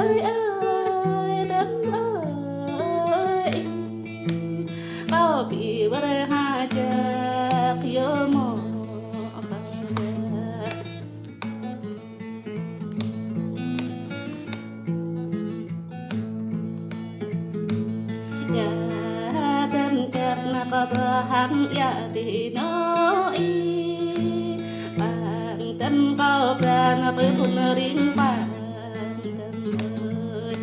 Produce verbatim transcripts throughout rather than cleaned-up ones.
Ơi, ơi, Tơm ơi, kâo ƀu wơr hơjăk yơh mơ̆. Yă Tơm čăk nă kâo pơhăng yă ti nơ ih. Păng Tơm kâo pran pơphun ring păng Tơm ơi.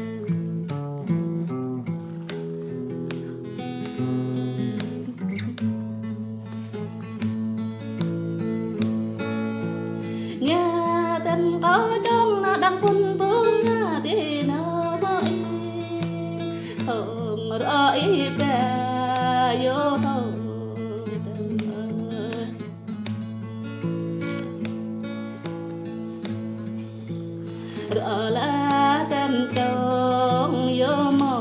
Ngă Tơm kâo čong nă đang phun ƀu ngă ti nơ ih. Hông rơ ih ba yơh hông Tơm ơi. Rơ lah Tơm čong yơh mơ̆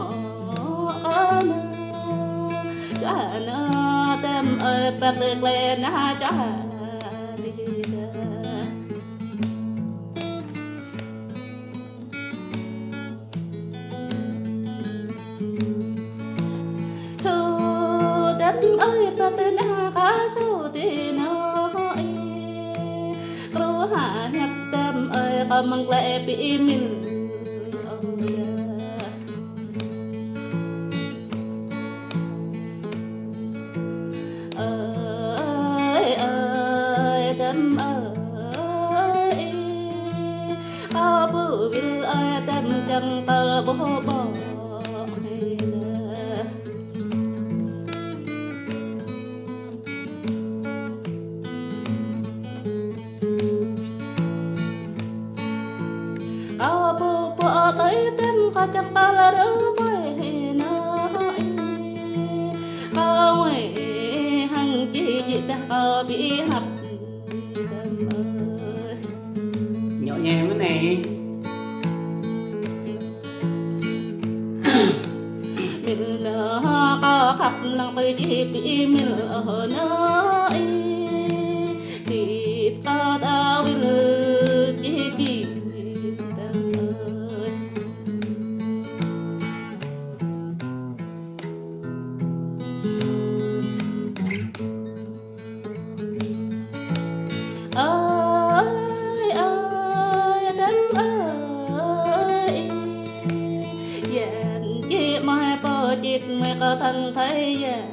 kơ nơ. Čuă nơ Tơm ơi păt lĕ nă čuă ti dah. Sô Tơm ơi, pơtơ nă kâo sô ti nơ ih. Kru ha hiăp Tơm ơi, kâo mơ̆ng klĕ ƀu mĭn ôh yă. Ơi, ơi, Tơm ơi, kâo ƀu wĭl ơi, Tơm čang tơl ƀô̆ ƀô̆ ih. Kâo ƀu pơtơi Tơm, kâo čang tơl rơbơi nơ ih. Kâo wai hăng čih jih dah kâo ƀu hăp Tơm ơi. Nhõng ñe mơ̆ anai. Mĭn nơ kâo khăp lăng tơ čih ƀu mĭn ôh nơ ih. Čih kâo ta wĭl čih kĭ Tơm ơi. Ơi, ơi, Tơm ơi, yan či mơi pô čit mơi kơ thân thầy yan.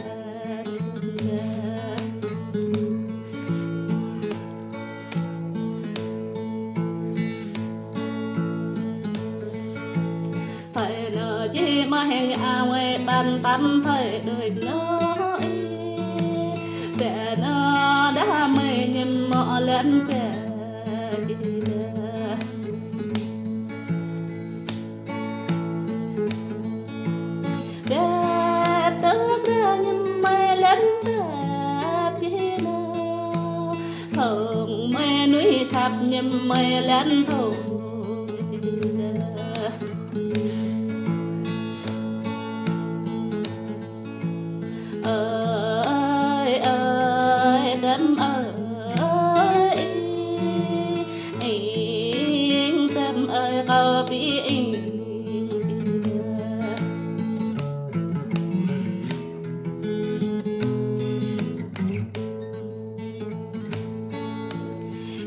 Thầy nơ či mơi hăng a mơi ƀan tăm thầy đuaĭ nơ ih. Bĕ nơ đah mơi ñăm mơ̆ lĕn bĕ či đah. Bĕ tơ bra ñăm mơi lĕn bĕ či nơ. Thong mơi nuih sat ñăm mơi lĕn thong či đah. Ơi, ơi, Tơm ơi, ing Tơm ơi, kâo ƀu ing.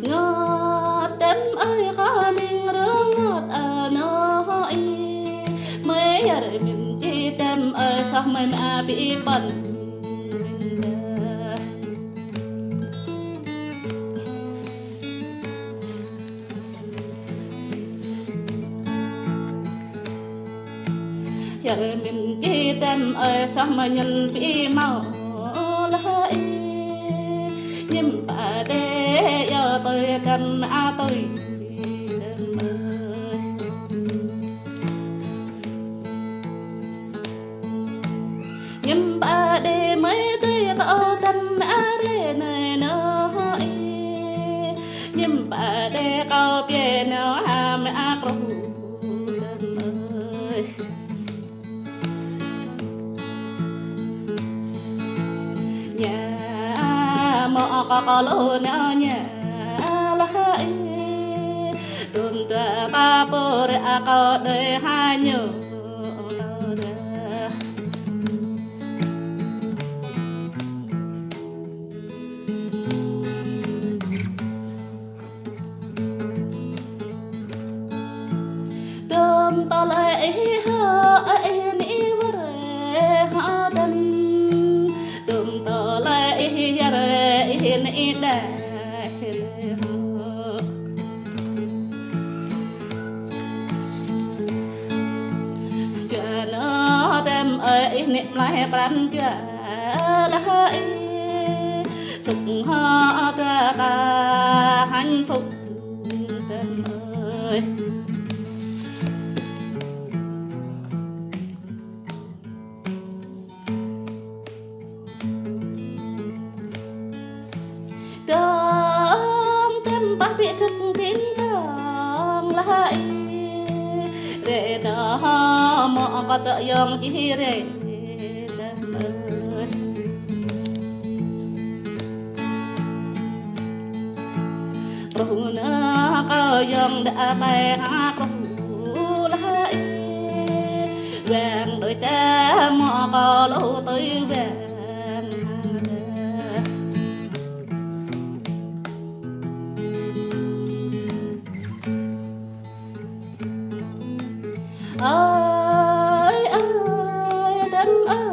Ngă Tơm ơi, kâo ning rơngôt anŏ ih. Mơi yar min či Tơm ơi, soh mơi mă ƀu ƀăn. Yar min či Tơm ơi, soh mơi ñăn ƀu hmâo lah ih. Ñăm pă đe yơh tui Tơm a tui Tơm ơi. Ñăm pă đe mơi tui tơ Tơm a rê nai nơ ih. Ñăm pă đe kâo pie nao ha mơi a kru Tơm ơi. Ña mơ̆ kâo kơ lu nao ña lah ih. Tŭm tơ kâo pô rê kâo đơi ha ñu. Tơm tơlơi ih hơ ih ni wơr hơ tơm. Tơm tơlơi ih yơr ih ni đeh lê hơ. Čua nô tơm ơi ih ni mlai pran čua lăh ih. Sŭk hơ ta ta hạnh phúc tơm ơi. Kơng tơm pah ƀiă sŭk tin kơng lăh ih. Rê nô mơ̆ kâo tơ̆ yŏng čih rê tơm ơi. Kruh nô kâo yŏng đa ƀai ha kruh lăh ih. Wang đôi ta mơ̆ kâo lu tui wang ha đa. Ơi ơi tơm ơi.